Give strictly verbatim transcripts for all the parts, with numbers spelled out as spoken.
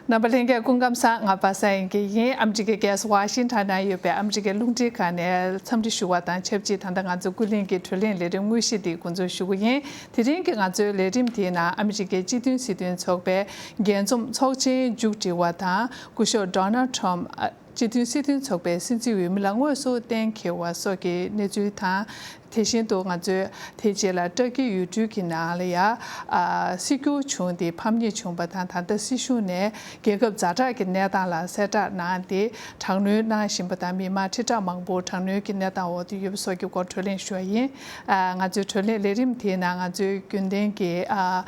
རྣམ་པ་ལྷན་རྒྱས་སྐུ་ཁམས་བཟང་། ང་པ་སངས་དབྱངས་སྐྱིད་ཡིན། ཨ་མི་རི་ཀའི་རྒྱལ་ས་ཝ་ཤིང་ཊོན་ནང་ཡོད་པའི་ཨ་མི་རི་ཀའི་རླུང་འཕྲིན་ཁང་ནས་འཚམས་འདྲི་ཞུ་བ་དང་ཆབས་ཅིག་ད་ལྟ་ང་ཚོ་ཀུན་གླེང་གི་བགྲོ་གླེང་ལས་རིམ་དངོས་གཞི་འདི་འགོ་འཛུགས་ཞུ་གི་ཡིན། དེ་རིང་གི་ང་ཚོའི་ལས་རིམ་དེའི་ནང་ཨ་མི་རི་ཀའི་སྤྱི་མཐུན་སྲིད་དོན་ཚོགས་པའི་རྒྱས་འཛོམས་ཚོགས་ཆེན་མཇུག་སྒྲིལ་བ་དང་སྐུ་ཞབས་ཌོ་ནལ་ཊམ་སྤྱི་མཐུན་སྲིད་དོན་ཚོགས་པའི་སྲིད་འཛིན་འོས་མི་ལ་དངོས་སུ་གཏན་འཁེལ་བ་སོགས་ཀྱི་གནས་ཚུལ་དང་། དེ་བཞིན་དུ་ང་ཚོས་དེ་རྗེས་ལ་སྤྲ་གི་ཡུལ་གྲུ་གི་ནང་ལ་ཡ་ཨ་སྲིད་སྐྱོར་བྱུང་སྟེ་ཕམ་ཉེས་བྱུང་བ་དང་། ད་ལྟ་སྲིད་གཞུང་ནས་རྒྱལ་ཁབ་ཛ་དྲག་གི་གནས་སྟངས་ལ་གསལ་བསྒྲགས་གནང་སྟེ་དྲག་གནོན་གནང་བཞིན་པ་དང་། མི་མང་ཁྲི་ཕྲག་མང་པོ་དྲག་གནོན་གྱི་གནས་སྟངས་འོག་ཏུ་ཡོད་པ་སོགས་ཀྱི་སྐོར་བགྲོ་གླེང་ཞུ་བ་ཡིན། ཨ་ང་ཚོའི་བགྲོ་གླེང་ལས་རིམ་དེའི་ནང་ང་ཚོའི་རྒྱུན་ལྡན་གྱི་ཨ་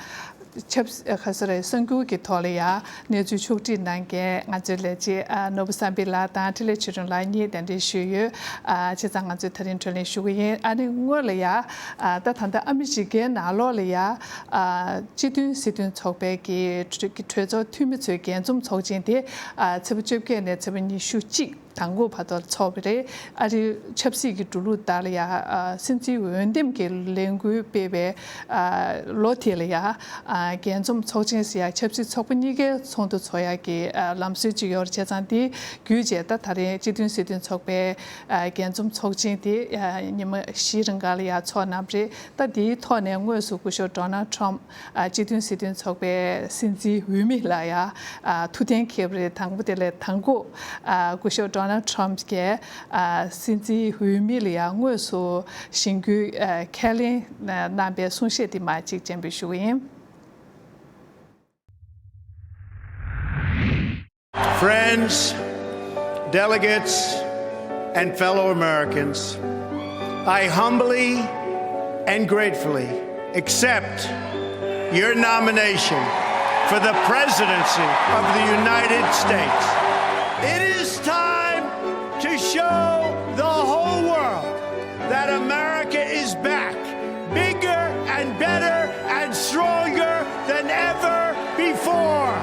ཆབ་ཨ་ག་ས་རེད། གསར་འགྱུར་གྱི་ཐོག་ལ་ཡ་གནས་ཚུལ་ཕྱོགས་སྒྲིག་གནང་མཁན་ང་ཚོའི་ལས་བྱེད་ཨ་ནོར་བུ་བསམ་འཕེལ་ལགས་དང་འཕྲིན་ལས་ཆོས་སྒྲོན་ལགས་གཉིས་གདན་འདྲེན་ཞུས་ཡོད། ཨ་བྱས་ཙང་ང་ཚོས་དེ་རིང་བགྲོ་གླེང་ཞུ་གི་ཡིན། ཨ་ནི་སྔོན་ལ་ཡ་ཨ་ད་ད་ལྟ་ཨ་མི་རི་ཀའི་ནང་ལོགས་ལ་ཡ་ཨ་སྤྱི་མཐུན་སྲིད་དོན་ཚོགས་པའི་གི་གྲོས་གྲོས་ཚོགས་འཐུས་མི་ཚོའི་རྒྱས་འཛོམས་ཚོགས་ཆེན་དེ་ཨ་ཚེས་པ་བཅོ་བརྒྱད་ནས་ཚེས་པ་ཉི་ཤུ་གཅིག་དང་པོ་བར་དུ་ཚོགས་པ་རེད། ཨ་རིའི་ཆབ་སྲིད་ཀྱི་འགྲོ་ལུགས་ལྟར་ལ་ཡ་ཨ་སྲིད་འཛིན་འོས་འདེམས་ཀྱི་ལས་འགུལ་སྤེལ་བའི་ཨ་ལོ་དེ་ལ་ཡ་ཨ་རྒྱས་འཛོམས་ཚོགས་ཆེན་ཟེར་ཡ་ཆབ་སྲིད་ཚོགས་པ་གཉིས་ཀའི་ཚོགས་འདུ་ཚོགས་ཡ་གི་ཨ་ལམ་སྲོལ་ཅིག་ཡོད་རེད། བྱས་ཙང་དེ་བརྒྱུད་བྱས་ད་ད་རེས་སྤྱི་མཐུན་སྲིད་དོན་ཚོགས་པའི་ཨ་རྒྱས་འཛོམས་ཚོགས་ཆེན་དེ་ཨ་ཉི་མ་བཞི་རིང་ག་ལ་ཡ་ཚོགས་གནང་བ་རེད། ད་དེའི་ཐོག་ནས་དངོས་སུ་སྐུ་ཞབས་ཌོ་ནལ་ཊམ་ཨ་སྤྱི་མཐུན་སྲིད་དོན་ཚོགས་པའི་སྲིད་འཛིན་འོས་མི་ལ་ཡ་ཨ་ཐུགས་གཏན་འཁེལ་བ་རེད། དང་པོ་དེ་ལས་དང་པོ་ཨ་སྐུ་ཞབས་ཌོ་ནལ་ཊམ་གྱིས་ཨ་སྲིད་འཛིན་འོས་མི་ལ་ཡ་དངོས་སུ་བཞེངས་རྒྱུའི་ཨ་ཁས་ལེན་གནང་པའི་གསུང་བཤད་དེ་མར་ཅིག་སྤྱན་འབུལ་ཞུ་གི་ཡིན། Friends, delegates, and fellow Americans, I humbly and gratefully accept your nomination for the presidency of the United States. It is time to show the whole world that America is back, bigger and better and stronger than ever before.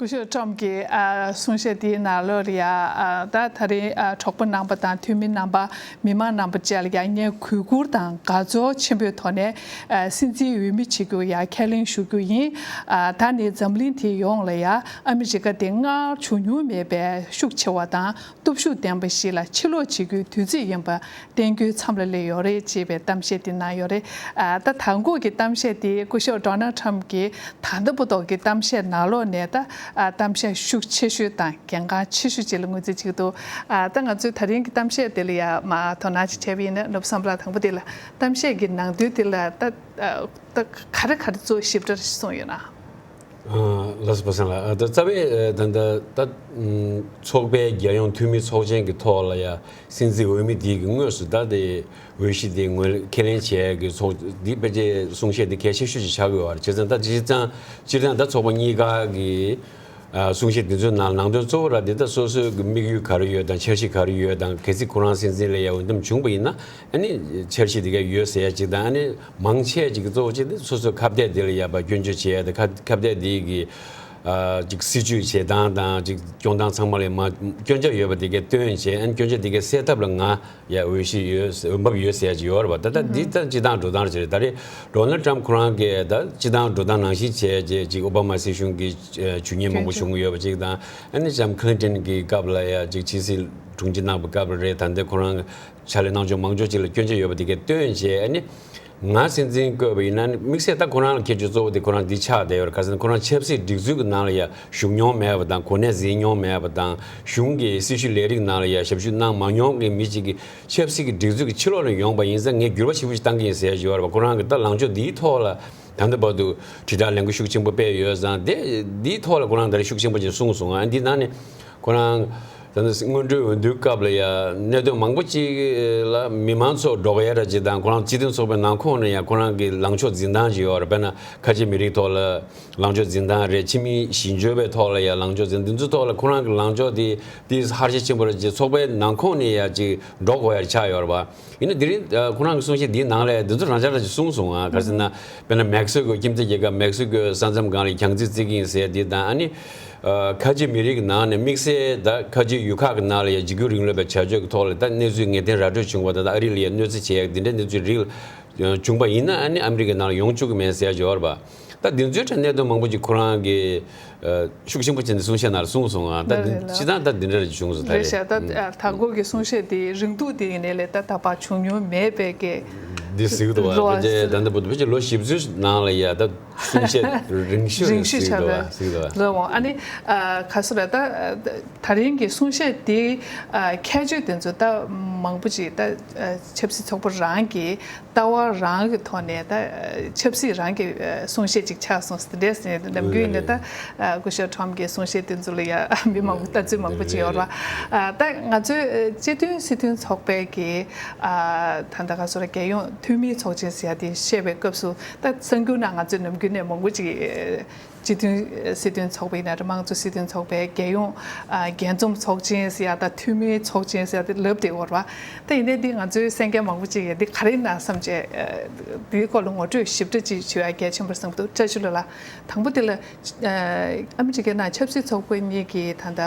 སྐུ་ཞབས་ཊམ་གྱི་ཨ་གསུང་བཤད་དེའི་ནང་ལོགས་ལ་ཡ་ཨ་ད་ད་རེས་ཨ་གྲོགས་པོ་རྣམ་པ་དང་འཐུས་མི་རྣམ་པ་མི་མང་རྣམ་པ་བཅས་ལ་ཡ་ངས་གུས་བཀུར་དང་དགའ་ཚོར་ཆེན་པོའི་ཐོག་ནས་ཨ་སྲིད་འཛིན་འོས་མི་བྱེད་རྒྱུ་ཡ་ཁས་ལེན་ཞུ་རྒྱུ་ཡིན། ཨ་ད་ནི་འཛམ་གླིང་དེ་ཡོངས་ལ་ཡ་ཨ་མི་རི་ཀ་དེ་སྔར་བྱུང་མྱོང་མེད་པའི་ཤུགས་ཆེ་བ་དང་། སྟོབས་ཤུགས་ལྡན་པ་ཞིག་ལ་ཕྱིར་ལོག་བྱེད་རྒྱུའི་དུས་ཚོད་ཡིན་པ་བསྟན་རྒྱུའི་མཚམས་ལ་སླེབས་ཡོད་རེད་ཅེས་པའི་གཏམ་བཤད་དེ་གནང་ཡོད་རེད། ཨ་ད་དང་པོ་གི་གཏམ་བཤད་དེ་སྐུ་ཞབས་ཌོ་ནལ་ཊམ་གྱིས་ད་ལྟ་བར་དུ་གི་གཏམ་བཤད་ནང་ལོགས་ནས་ད་ཨ་གཏམ་བཤད་ཤུགས་ཆེ་ཤོས་དང་གལ་འགངས་ཆེ་ཤོས་ཅིག་ལ་ངོས་འཛིན་བྱེད་ཀྱི་འདུག་ཨ་ད་ང་ཚོས་ད་རིང་གི་གཏམ་བཤད་དེ་ལ་ཡ་མར་དོ་སྣང་ཅིག་བྱས་པ་ཡིན་ན། ནོར་བུ་བསམ་འཕེལ་ལགས། དང་པོ་དེ་ལ་གཏམ་བཤད་ཀྱི་ནང་དོན་དེ་ལ་ད་ཨ་ད་ག་རེ་ག་རེ་གཙོ་བོ་ཞིབ་ཕྲ་གསུངས་ཡོད་ན། ལགས་སོ། པ་སངས་ལགས། ད་རྩ་བའི་ད་ལྟ་ད་ཚོགས་པའི་རྒྱལ་ཡོངས་འཐུས་མི་ཚོགས་ཆེན་གྱི་ཐོག་ལ་ཡ་སྲིད་འཛིན་འོས་མི་དེ་གི་དངོས་སུ་ད་དེ་འོས་གཞི་དེ་ངོས་ཁས་ལེན་བྱས་ཀྱི་ཚོགས་འདི་ཕལ་ཆེར་གསུང་བཤད་འདི་གལ་ཆེ་ཤོས་ཅིག་ཆགས་ཀྱི་ཡོད་རེད། བྱས་ཙང་ད་སྤྱིར་བཏང་སྤྱིར་བཏང་ད་ཚོགས་པ་གཉིས་ཀ་གི་གསུང་བཤད་འདི་ཚོའི་ནང་ནང་དོན་གཙོ་བོ་ར་འདི་ད་སོ་སོའི་གི་དམིགས་ཡུལ་ག་རེ་ཡོད་དང་འཆར་གཞི་ག་རེ་ཡོད་དང་། གལ་སྲིད་ཁོ་རང་སྲིད་འཛིན་ལ་ཡ་འོས་འདེམས་བྱུང་པ་ཡིན་ན། ཨ་ནི་འཆར་གཞི་དེ་ག་ཡོད་ཟེར་ཡ་གཅིག་དང་། ཨ་ནི་མང་ཆེ་ཅིག་གཙོ་བོ་གཅིག་དེ་སོ་སོའི་ཁ་གཏད་དེ་ལ་ཡ་པ་སྐྱོན་བརྗོད་བྱེད་ཡ་དེ། ཁ་ཁ་གཏད་དེ་གི་ཨ་ཅིག་སྲིད་བྱུས་བྱེད་སྟངས་དང་ཅིག་སྐྱོན་སྟངས་ཚང་མ་ལ་མ་སྐྱོན་ཆ་ཡོད་པ་དེ་ག་སྟོན་བྱས། ཨ་ནི་སྐྱོན་ཆ་དེ་ག་སེལ་ཐབས་ལ་ང་ཡ་འོས་གཞི་ཡོད། འོས་འབབ་ཡོད་ཟེར་ཡ་ཅིག་ཡོད་རེད་པ། ད་ད་འདི་ད་སྤྱི་བཏང་འགྲོ་སྟངས་ཅིག་རེད། ད་རེས་ཌོ་ནལ་ཊམ་ཁོ་རང་གིས་ད་སྤྱི་བཏང་འགྲོ་སྟངས་ནང་བཞིན་བྱས་རྗེས་ཅིག་ཨོ་བྷ་མ་སྲིད་གཞུང་གི་ཇུས་ཉེས་མང་པོ་བྱུང་གི་ཡོད་པ་ཅིག་དང་། ཨ་ནི་ལྕམ་ཁི་ལིན་ཊོན་གྱི་སྐབས་ལ་ཡ་ཅིག་ཕྱི་སྲིད་དྲུང་ཆེ་གནང་བའི་སྐབས་ལ་རེད། ད་ལྟ་ཁོ་རང་ཕྱག་ལས་གནང་ཕྱོགས་མང་ཕྱོགས་ཅིག་ལ་སྐྱོན་ཆ་ཡོད་པ་དེ་གས་སྟོན་བྱས། ཨ་ནི་ང་སྲིད་འཛིན་བསྐོས་པ་ཡིན་ན་ནི་དམིགས་བསལ་ད་ཁོ་རང་ལ་ཁྱད་ཆོས་གཙོ་བོ་དེ་ཁོ་རང་འདི་ཆགས་བསྡད་ཡོད་རེད། ག་ཟེར་ན་ཁོ་རང་ཆབ་སྲིད་སྒྲིག་འཛུགས་ཀྱི་ནང་ལ་ཡ་ཞུགས་མྱོང་མེད་པ་དང་། གོ་གནས་འཛིན་མྱོང་མེད་པ་དང་། གཞུང་གི་སྲི་ཞུ་ལས་རིགས་ནང་ལ་ཡ་ཞབས་ཞུ་གནང་མ་མྱོང་གི་མི་གཅིག་གིས་ཆབ་སྲིད་ཀྱི་སྒྲིག་འཛུགས་ཀྱི་ཕྱི་ལོགས་ནས་ཡོང་པ་ཡིན་ཙང་ངས་འགྱུར་བ་ཞེ་པོ་ཞིག་གཏང་གི་ཡིན་ཟེར་ཡ་ཞིག་ཡོད་རེད་པ། ཁོ་རང་གི་ད་ལངས་ཕྱོགས་འདིའི་ཐོག་ལ་ད་ལྟ་བར་དུ་དྲིལ་བསྒྲགས་ལས་འགུལ་ཤུགས་ཆེན་པོ་སྤེལ་ཡོད་ཙང་། དེ་འདིའི་ཐོག་ལ་ཁོ་རང་ད་རེས་ཤུགས་ཆེན་པོ་ཅིག་གསུངས་སོང་། ཨ་འདི་ནང་ནས་ཁོ་རང་ད་ལྟ་སྔོན་འགྲོའི་འོས་བསྡུའི་སྐབས་ལ་ཡ་གནད་དོན་མང་པོ་ཅིག་ལ་མི་མང་ཚོ་འགྲོ་གི་ཡ་ར་ཅིག་དང་། ཁོ་རང་སྤྱི་མཐུན་ཚོགས་པའི་ནང་ཁོངས་ནས་ཡ་ཁོ་རང་གི་ལངས་ཕྱོགས་འཛིན་སྟངས་ཅིག་ཡོད་རེད། དཔེར་ན་ཁ་ཆེ་མི་རིགས་ཐོག་ལ་ལངས་ཕྱོགས་འཛིན་སྟངས་རེད། ཕྱི་མི་ཞི་འཇོག་པའི་ཐོག་ལ་ཡ་ལངས་ཕྱོགས་འཛིན། འདི་ཚོའི་ཐོག་ལ་ཁོ་རང་གི་ལངས་ཕྱོགས་དེ་དེ་ཧར་ཞེ་ཆེན་པོ་ར་ཅིག་ཚོགས་པའི་ནང་ཁོངས་ནས་ཡ་ཅིག་འགྲོ་དགོས་ཡ་ཆགས་ཡོད་རེད་པ། ཡིན་ན་དེ་རིང་ཨ་ཁོ་རང་གི་གསུང་བཤད་འདིའི་ནང་ལ་འདི་ཚོ་རང་འཇགས་རང་ཅིག་གསུངས་སོང་ང་། ག་ཟེར་ན་དཔེར་ན་མེག་སི་ཀོ་ཁྱིམ་མཚེས་རྒྱལ་ཁབ་མེག་སི་ཀོའི་ས་མཚམས་སྒང་ལ་གྱང་རྩིས་བརྩི་གི་ཡིན་ཟེར་འདི་དང་། ཨ་ནི་ཨ་ཁ་ཆེ་མི་རིགས་ཀྱི་ནང་ནས་དམིགས་བསལ་ད་ཁ་ཆེ་ཡུལ་ཁག་གི་ནང་ལ་ཡ་འཇིགས་སྐུལ་རིང་ལུགས་པའི་བྱ་སྤྱོད་ཀྱི་ཐོག་ལ་ད་གནས་ཚུལ་ངེས་གཏན་ར་སྤྲོད་བྱུང་བ་དང་། ད་ཨ་རི་ལ་ཡ་གནོད་འཚེ་བྱེད་ཡ་འདི་འདྲའི་གནས་ཚུལ་རིགས་ལ་ བྱུང་པ་ཡིན་ན་ཨ་ནི་ཨ་མི་རི་ཀའི་ནང་ལ་ཡོང་བཅུག་གི་མེད་ཟེར་ཡ་ཅིག་ཡོད་རེད་པ། ད་འདི་ཚོའི་གྲས་གནད་དོན་མང་པོ་ཅིག་ཁོ་རང་གི་ཤུགས་ཆེན་པོ་བྱས་ནས་གསུང་བཤད་ནང་ལ་གསུངས་སོང་ང་། ད་འདི་སྤྱིར་བཏང་ད་འདི་འདྲ་རེ་བྱུང་སོང་ད་རེད། རེད་ཤག་ད་ད་གོ་གི་གསུང་བཤད་དེ་རིང་ཐུང་དེ་ཡིན་ནའི་ལས་ད་ད་བར་བྱུང་མྱོང་མེད་པའི་གི་འདི་གཟིགས་འདུག་བ། ལོ་ཕལ་ཆེར་ད་ལྟ་བར་དུ་ཕལ་ཆེར་ལོ་བཞི་བཅུ་ནང་ལ་ཡ་ད་གསུང་བཤད་རིང་ཤོས་རིང་ཤོས་ཆགས་ལ་གཟིགས་འདུག་བ། རེད་འོང་། ཨ་ནི་ག་སོ་ར་ད་ད་རིང་གི་གསུང་བཤད་དེ་ཁྱད་ཆོས་དེ་ཚོ་ད་མང་པོ་ཅིག་ད་ཆབ་སྲིད་ཚོགས་པ་རང་གི་ལྟ་བ་རང་གི་ཐོག་ནས་ད་ཆབ་སྲིད་རང་གི་གསུང་བཤད་ཅིག་ཆགས་སོང་ཟེར་དེ་འདྲས་ཟེར་ནས་ནམ་རྒྱུན་ཡིན་ན་ད་སྐུ་ཞབས་ཁྲོམ་གྱི་གསུང་བཤད་དེ་ཚོ་ལ་ཡ་མི་མང་པོ་ལྟ་ཚུལ་མང་པོ་ཅིག་ཡོད་ར། ད་ང་ཚོའི་སྤྱི་མཐུན་སྲིད་དོན་ཚོགས་པའི་གི་ད་ལྟ་ག་སོ་ར་རྒྱལ་ཡོངས་འཐུས་མིའི་ཚོགས་ཆེན་ཟེར་ཡ་དེ་བཤད་པའི་སྐབས་སུ་ད་གསར་འགྱུར་ནང་ང་ཚོས་ནམ་རྒྱུན་ནས་མང་པོ་ཅིག་སྤྱི་མཐུན་སྲིད་དོན་ཚོགས་པ་ཡིན་ན་རེད། དམངས་གཙོ་སྲིད་དོན་ཚོགས་པའི་རྒྱལ་ཡོངས་རྒྱས་འཛོམས་ཚོགས་ཆེན་ཟེར་ཡ་དང་འཐུས་མིའི་ཚོགས་ཆེན་ཟེར་ཡ་དེ་ལབ་བསྡད་ཡོད་རེད་བ། ད་ཡིན་ནའི་འདི་ང་ཚོའི་གསན་མཁན་མང་པོ་ཅིག་གིས་འདི་ག་རེ་ཡིན་ན་བསམ་བྱས་འདིའི་སྐོར་ལ་ངོ་སྤྲོད་ཞིབ་ཕྲ་ཅིག་ཞུ་ཡ་གལ་ཆེན་པོ་རེད་བསམ་འདུག་བཀྲ་ཤིས་ལགས། དང་པོ་དེ་ལ་ཨ་མི་རི་ཀའི་ནང་ཆབ་སྲིད་ཚོགས་པ་གཉིས་ཀྱི་ད་ལྟ་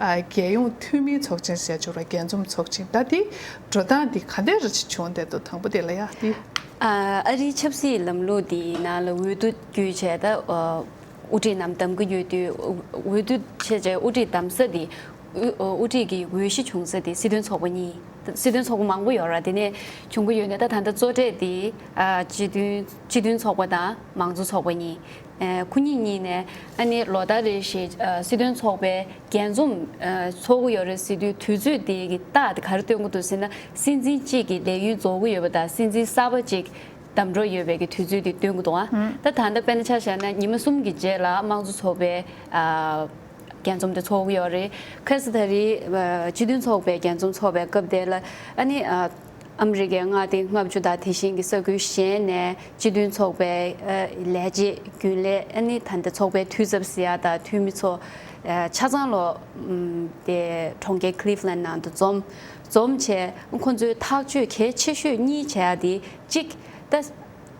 རྒྱལ་ཡོངས་འཐུས་མིའི་ཚོགས་ཆེན་ཟེར་ཡ་ཅིག་ཡོད་རེད་བ། རྒྱས་འཛོམས་ཚོགས་ཆེན། ད་འདི་འགྲོ་སྟངས་འདི་ག་འདྲ་རེ་ཅིག་བྱུང་བསྡད་འདུག་དང་པོ་དེ་ལ་ཡ་འདི། ཨ་རིའི་ཆབ་སྲིད་ལམ་ལུགས་འདིའི་ནང་ལ་འོས་བསྡུ་བརྒྱུད་བྱས་ད། དབུ་ཁྲིད་རྣམས་གདམ་གྱི་ཡོད་དུས། འོས་བསྡུ་བྱས་བྱས་དབུ་ཁྲིད་གདམ་ས་དེ། དབུ་དབུ་ཁྲིད་ཀྱི་འོས་གཞི་བྱུང་ས་དེ་སྲིད་དོན་ཚོགས་པ་གཉིས། སྲིད་དོན་ཚོགས་པ་མང་པོ་ཡོད་ར། དེ་ནས་བྱུང་གི་ཡོད་ནས་ད་ད་ལྟ་གཙོ་གྲས་དེ་སྤྱི་མཐུན་སྤྱི་མཐུན་ཚོགས་པ་དང་མང་གཙོ་ཚོགས་པ་གཉིས། ཁོ་གཉིས་གཉིས་ནས་ཨ་ནི་ལོ་ལྟར་རེ་བཞིན་སྲིད་དོན་ཚོགས་པའི་རྒྱས་འཛོམས་ཚོགས་ཀྱི་ཡོད་རེད་ཟེར་དུས་དུས་ཚོད་དེ་གི་རྟགས་དེ་ག་རེ་སྟོན་གྱི་འདུག་ཟེར་ན། སྲིད་འཛིན་གཅིག་གི་ལས་ཡུན་རྫོགས་ཀྱི་ཡོད་པ་དང་སྲིད་འཛིན་གསར་པ་གཅིག་གདམ་འགྲོ་ཡོད་པའི་གི་དུས་ཚོད་དེ་སྟོན་གྱི་འདུག་ཨ། ད་ད་ལྟ་དཔེར་ན་ཆ་བཞག་ན་ཉི་མ་གསུམ་གྱི་རྗེས་ལ་དམངས་གཙོ་ཚོགས་པའི་ཨ་རྒྱས་འཛོམས་དེ་ཚོགས་ཀྱི་ཡོད་རེད། ཁ་སང་ད་རེས་ཨ་སྤྱི་མཐུན་ཚོགས་པའི་རྒྱས་འཛོམས་ཚོགས་པའི་སྐབས་དེ་ལ་ཨ་ནི་ཨ་ཨ་མི་རི་ཀའི་མངའ་སྡེ་ལྔ་བཅུ་དང་དེ་བཞིན་གྱི་ས་ཁུལ་གཞན་ནས་སྤྱི་མཐུན་ཚོགས་པའི་ཨ་ལས་བྱེད་རྒྱུན་ལས་ཨ་ནི་ད་ལྟ་ཚོགས་པའི་འཐུས་ཚབ་ཟེར་ཡ་དང་འཐུས་མི་ཚོ་ཨ་ཆ་ཚང་ལོ་ཨམ་དེ་གྲོང་ཁྱེར་Cleveland་ནང་དུ་འཛོམས། འཛོམས་བྱས་ཁོ་ཚོའི་ཐག་གཅོད་གལ་ཆེ་ཤོས་གཉིས་བྱས་ཡ་དེ་གཅིག་ད་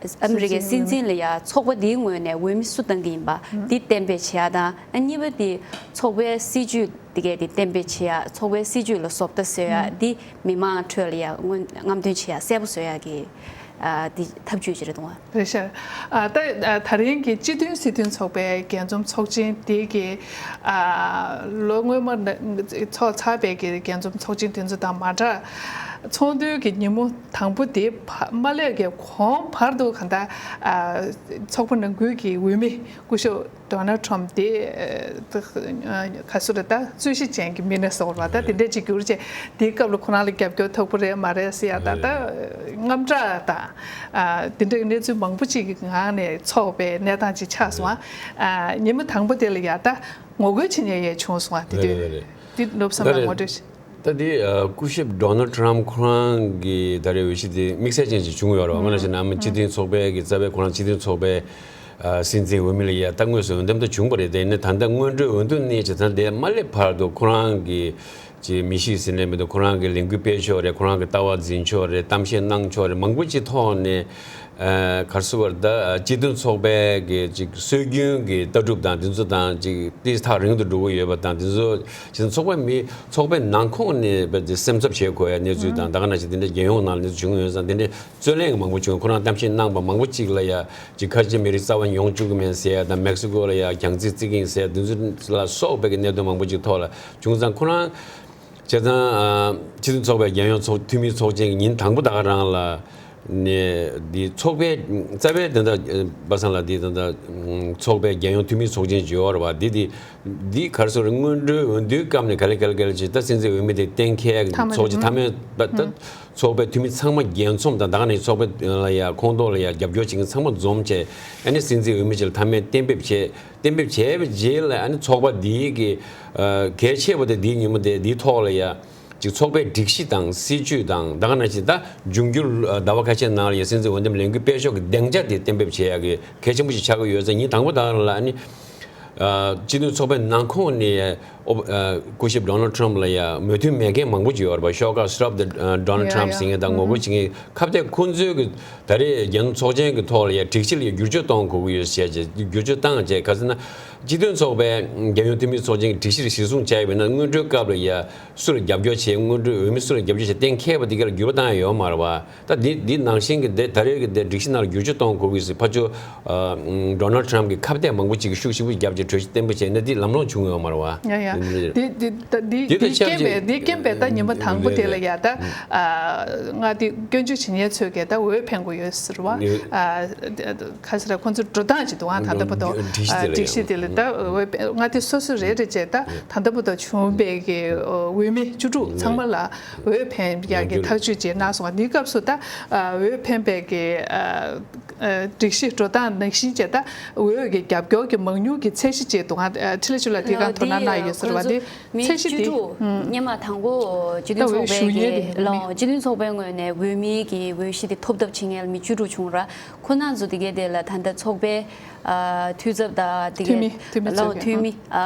ཨ་མི་རི་ཀའི་སྲིད་འཛིན་ལ་ཡ་ཚོགས་པ་འདིའི་ངོས་ནས་འོས་མི་སུ་བཏང་གི་ཡིན་པ་འདི་གཏན་འབེབས་བྱེད་ཡ་དང་། ཨ་གཉིས་པ་འདི་ཚོགས་པའི་སྲིད་ཇུས་འདི་གས་འདི་གཏན་འབེབས་བྱེད་ཡ། ཚོགས་པའི་སྲིད་ཇུས་ལ་བཟོ་ལྟ་བཟོ་ཡ་འདི་མི་མང་ཁྲོད་ལ་ཡ་རྔམ་སྟོན་བྱེད་ཡ་གསལ་པོ་བཟོ་ཡ་གི་ཨ་འདི་ཐབས་ཇུས་ཅིག་རེད་འདུག་ཨ། རེད་ཤག་ཨ་ད་ད་རིང་གི་སྤྱི་མཐུན་སྲིད་དོན་ཚོགས་པའི་རྒྱས་འཛོམས་ཚོགས་ཆེན་འདི་གི་ཨ་ལོ་སྔོན་མ་ཚོགས་ཚར་བའི་གི་རྒྱས་འཛོམས་ཚོགས་ཆེན་དེ་ཚོ་དང་མ་འདྲ། ཚོགས་འདུའི་གི་ཉིན་མོ་དང་པོ་དེ་མ་སླེབས་ཀྱི་གོང་བར་དུ་གང་ལྟར་ཚོགས་པ་ནང་ཁུལ་གྱི་འོས་མི་སྐུ་ཞབས་Donald Trump་དེ་ག་སུ་རེད། ད་རྩོད་གཞི་ཅན་གྱི་མི་སྣ་ཟེར་བ་ད་དེ་འདྲས་ཅིག་གྱུར་བྱས། དེའི་སྐབས་ལ་ཁོ་རང་ལ་རྒྱབ་སྐྱོར་ཐོབ་པ་རེད་མ་རེད་ཟེར་ཡ་ད་ད་དངངས་སྐྲག་དང་དེ་འདྲའི་གནས་ཚུལ་མང་པོ་ཅིག་གི་ངང་ནས་ཚོགས་པའི་གནས་སྟངས་ཅིག་ཆགས་སོང་ཨ། ཉིན་མོ་དང་པོ་དེ་ལ་ཡ་ད་ངོ་རྒོལ་བྱེད་མཁན་ཡས་བྱུང་སོང་ཨ། དེ་དུས་དེ་ནུབ་བསམ་པ་ངོ་སྤྲོད་ཞིག་ད་དེ་སྐུ་ཞབས་Donald Trump་ཁོ་རང་གི་ད་རེས་འོས་གཞི་དེ་དམིགས་བསལ་ཅན་ཞིག་བྱུང་ཡོད་རེད་བ། དངོས་གནས་བྱས་ན་ཨ་མ་སྤྱི་མཐུན་ཚོགས་པའི་གི་རྩ་བའི་ཁོ་རང་སྤྱི་མཐུན་ཚོགས་པའི་སྲིད་འཛིན་འོས་མི་ལ་ཡ་ད་དངོས་སུ་འོས་འདེམས་ད་བྱུང་བ་རེད། དེ་ནི་ད་ལྟ་སྔོན་འགྲོའི་འོས་བསྡུ་གནས་ཀྱི་ད་དེ་མ་སླེབས་བར་དུ་ཁོ་རང་གི་ཅིག་མི་གཤིས་ཟིན་ལེན་མི་འདུག་ཁོ་རང་གི་ལས་འགུལ་སྤེལ་ཕྱོགས་རེད། ཁོ་རང་གི་ལྟ་བ་འཛིན་ཕྱོགས་རེད། གཏམ་བཤད་གནང་ཕྱོགས་རེད། མང་པོ་ཅིག་ཐོག་ནས་གར་སོ་བར་ད་སྤྱི་མཐུན་ཚོགས་པའི་གི་ཅིག་སྲོལ་རྒྱུན་གྱི་ལྟ་གྲུབ་དང་དེ་ཚོ་དང་ཅིག་ཏིས་ཐག་རིང་དུ་འགྲོ་གི་ཡོད་པ་དང་། དེ་ཚོ་ཅིག་ཚོགས་པ་མི་ཚོགས་པའི་ནང་ཁོངས་ནས་བས་ཏེ་སེམས་འཚབ་བྱེད་དགོས་ཡ་གནས་ཚུལ་དང་། ད་ག་ནང་བཞིན་དེ་འདྲ་རྒྱལ་ཡོངས་ནང་ལ་གནས་ཚུལ་བྱུང་ཡོད་ཙང་། དེ་འདྲའི་རྩོད་གླེང་མང་པོ་བྱུང་། ཁོ་རང་གཏམ་བཤད་གནང་པ་མང་པོ་ཅིག་ལ་ཡ་ཅིག་ཁ་ཆེ་མི་རིགས་རྩ་བ་ཡོང་བཅུག་གི་མེད་ཟེར་ཡ་དང་། མེག་སི་ཀོ་ལ་ཡ་རྒྱང་རྩིས་བརྩི་གི་ཡིན་ཟེར་ཡ་དེ་ཚོ་ལ་སོགས་པའི་གི་གནད་དོན་མང་པོ་ཅིག་ཐོག་ལ་བྱུང་ཙང་། ཁོ་རང་བྱས་ཙང་ཨ་སྤྱི་མཐུན་ཚོགས་པའི་རྒྱལ་ཡོངས་ཚོགས་འཐུས་མིའི་ཚོགས་ཆེན་གྱི་ཉིན་དང་པོ་ད་ག་རང་ལ་ནས་འདི་ཚོགས་པའི་རྩ་བའི་དོན་དག་པ་སངས་ལགས་འདི་དོན་དག་ཚོགས་པའི་རྒྱལ་ཡོངས་འཐུས་མིའི་ཚོགས་ཆེན་ཅིག་ཡོད་རེད་བ། འདི་འདི་འདི་ག་རེ་ཟེར་རེད། སྔོན་འགྲོའི་འོས་བསྡུའི་སྐབས་ནས་ག་ལེ་ག་ལེ་ག་ལེ་ཅིག་ད་སྲིད་འཛིན་འོས་མི་དེ་གཏན་འཁེལ་མཐའ་མ་ཚོགས་ཆེན་མཐའ་མའི་ད་ཚོགས་པའི་འཐུས་མི་ཚང་མ་རྒྱས་འཛོམས་དང་། ད་ག་ནས་ཚོགས་པའི་ལ་ཡ་ཁོངས་གཏོགས་ལ་ཡ་རྒྱབ་སྐྱོར་བྱེད་མཁན་ཚང་མ་འཛོམས་བྱས། ཨ་ནི་སྲིད་འཛིན་འོས་མི་ཅིག་ལ་མཐའ་མའི་གཏན་འབེབས་བྱས། གཏན་འབེབས་བྱས་པའི་རྗེས་ལ་ཨ་ནི་ཚོགས་པ་འདིའི་གི་གལ་ཆེ་བ་དེ་འདིའི་ཉིན་མོ་དེ་འདིའི་ཐོག་ལ་ཡ་ཅིག་ཚོགས་པའི་སྒྲིག་གཞི་དང་སྲིད་ཇུས་དང་། ད་ག་ནང་བཞིན་ད་འབྱུང་འགྱུར་ཟླ་བ་ཁ་ཤས་ནང་ལ་ཡ་སྲིད་འཛིན་འོས་འདེམས་ལས་འགུལ་སྤེལ་ཕྱོགས་ཀྱི་སྡིངས་ཆ་དེ་གཏན་འབེབས་བྱེད་ཡ་གི་གལ་ཆེན་པོ་ཞིག་ཆགས་ཀྱི་ཡོད་ཙང་། ཉིན་དང་པོ་དག་ལ་ཨ་ནི་སྤྱི་མཐུན་ཚོགས་པའི་ནང་ཁོངས་ནས་ ཨོ་ཨ་སྐུ་ཞབས་ཌོ་ནལ་ཊམ་ལ་ཡ་མོས་མཐུན་མེད་མཁན་མང་པོ་ཅིག་ཡོད་རེད་པ། ཤོག་ཁག་Stop the Donald Trump ཟེར་མཁན་དང་ངོ་རྒོལ་བྱེད་མཁན་ཁ་གཏད་ཁོང་ཚོའི་གི་ད་རེས་རྒྱལ་ཡོངས་ཚོགས་ཆེན་གི་ཐོག་ལ་ཡ་སྒྲིག་གཞི་ལ་ཡ་བསྒྱུར་བཅོས་གཏོང་དགོས་ཀྱི་ཡོད་ཟེར་བྱས་བསྒྱུར་བཅོས་བཏང་བྱས། ག་ཟེར་ན་སྤྱི་མཐུན་ཚོགས་པའི་རྒྱལ་ཡོངས་འཐུས་མི་ཚོགས་ཆེན་གི་སྒྲིག་གཞི་གཞིར་བཟུང་བྱས་ཡོད་པ་ཡིན་ན། སྔོན་འགྲོའི་སྐབས་ལ་ཡ་སུ་ལ་རྒྱབ་སྐྱོར་བྱས། སྔོན་འགྲོའི་འོས་མི་སུ་ལ་རྒྱབ་སྐྱོར་བྱས་གཏན་འཁེལ་བ་དེ་ག་ལ་འགྱུར་བ་བཏང་ཡ་ཡོད་མ་རེད་པ། ད་འདི་འདི་ནང་བཞིན་གྱི་འདི་ད་རེས་ཀྱི་འདི་སྒྲིག་གཞི་ནང་ལ་བསྒྱུར་བཅོས་གཏོང་དགོས་ཀྱི་ཟེར་ཕར་ཕྱོགས་ཨ་ཌོ་ནལ་ཊམ་གྱི་ཁ་གཏད་མང་པོ་ཅིག་གིས་ཤུགས་ཆེན་པོ་བརྒྱབ་བྱས་གྲོས་གཞི་གཏན་འབེབས་བྱས་ན་འདི་ལམ་ལྷོང་བྱུང་ཡོད་མ་རེད་བ། ཡ་ཡ། འདི་འདི་ད་འདི་འདི་འདི་ད་རྐྱེན་པས་འདི་རྐྱེན་པས་ད་ཉི་མ་དང་པོ་དེ་ལ་ཡ་ད་ཨ་ང་འདི་སྐྱོན་བརྗོད་བྱེད་མཁན་ཚོས་གས་ད་འོས་འཕེན་དགོས་ཡོད་ཟེར་བ། ཨ་ག་ཟེར་ར། ཁོང་ཚོ་འགྲོ་སྟངས་ཅིག་འདུག་ཨ། ད་ལྟ་བར་དུ་སྒྲིག་གཞི་དེ་ལ་སྒྲིག་གཞི་དེ་ལ་ད་འོས་འཕེན་ང་དེ་སོ་སོ་རེ་རེ་བྱས་ད་ད་ལྟ་བར་དུ་བྱུང་བའི་གི་འོས་མི་བཅུ་དྲུག་ཚང་མ་ལ་འོས་འཕེན་ཡག་གི་ཐག་གཅོད་བྱས་གནང་སོང་བ། འདིའི་སྐབས་སུ་ད་འོས་འཕེན་པའི་གི་སྒྲིག་གཞི་འགྲོ་སྟངས་ནང་བཞིན་བྱས་ད་འོས་ཀྱི་རྒྱབ་སྐྱོར་གྱི་མང་ཉུང་གི་ཚད་གཞི་བྱས་འདུག་ཨ། འཕྲིན་ལས་ཆོས་ལགས་དེའི་སྒང་དོ་སྣང་གནང་ཡོད་ཟེར་བ། འདི་མི་ཚད་གཞི་བཅུ་དེ་དྲུག་སྔོན་མ་དང་པོ་སྤྱི་མཐུན་ཚོགས་པའི་གི་ལའོ་སྤྱི་མཐུན་ཚོགས་པའི་ངོས་ནས་འོས་མིའི་གི་འོས་གཞི་དེ་ཐོབ་ཐབས་བྱེད་མཁན་ལ་མི་བཅུ་དྲུག་བྱུང་ར། ཁོ་ན་ཚོ་དེ་གའི་དེ་ལ་ད་ལྟ་ཚོགས་པའི་འཐུས་ཚབ་དང་དེ་གའི་འཐུས་མི་འཐུས་མི་ལའོ་ཚོ་གི་འཐུས་མི་